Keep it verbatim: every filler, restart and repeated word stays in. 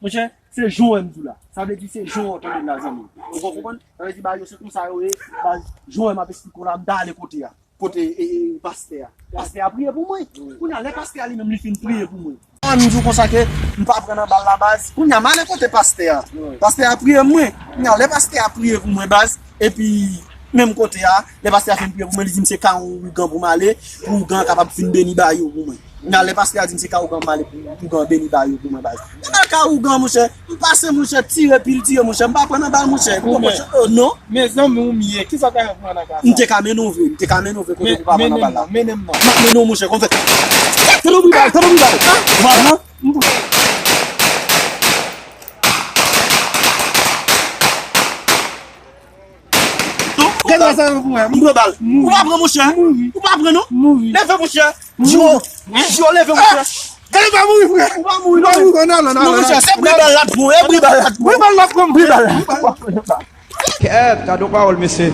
Monchè, se jan w wè m di w la. Sa vle di se jan w tande l la, zanmi m. Ou konprann? Sa vle di bagay yo se konsa yo ye. Baz, jan w wè m ap esplike w la, m ta ale kote a. Kote e, e, pastè a. Pastè a priye pou mwen. Kounye a, lè pastè a li menm li fin priye pou mwen. An m di w konsa ke m pa pran nan bal la, baz. Kounye a, m ale kote pastè a. Pastè a priye mwen. Kounye a, lè pastè a priye pou mwen, baz. Epi, menm kote a, lè pastè a fin priye pou mwen, li di m se ka yon ougan pou m ale, pou ougan an kapab fin beni bagay yo pou mwen. Kounye a, lè pastè a di m se ka ougan pou m ale, pou, pou ougan beni bagay yo pou mwen, baz. Nan ka ougan, monchè, m pase, monchè, tire, pil tire, monchè, m pa pran nan bal, monchè. Ou konprann, monchè? Oh, non. Men zanmi w m ye, kisa w ka fè pou mwen nan ka sa? M te ka mennen w vre, m te ka mennen w vre kote pou pa pran nan bal la. Mennen m non, mennen m non. M ap mennen w, monchè, konn fè. Tande bri bal, tande bri bal. Ou pa pran? M pran. Gade sa pou mwen. M pran bal. Ou pa pran, monchè. Ou pa pran, non. Leve, monchè. Yo, yo, leve, monchè. Gade pa mouri, frè. Ou pa mouri, non. Ou pa mouri, non, non, non. Non, monchè, se bri bal la t pran, e bri bal la t pran. Bri bal la t pran, bri bal la. Kèt, gade yon pawòl, mesye.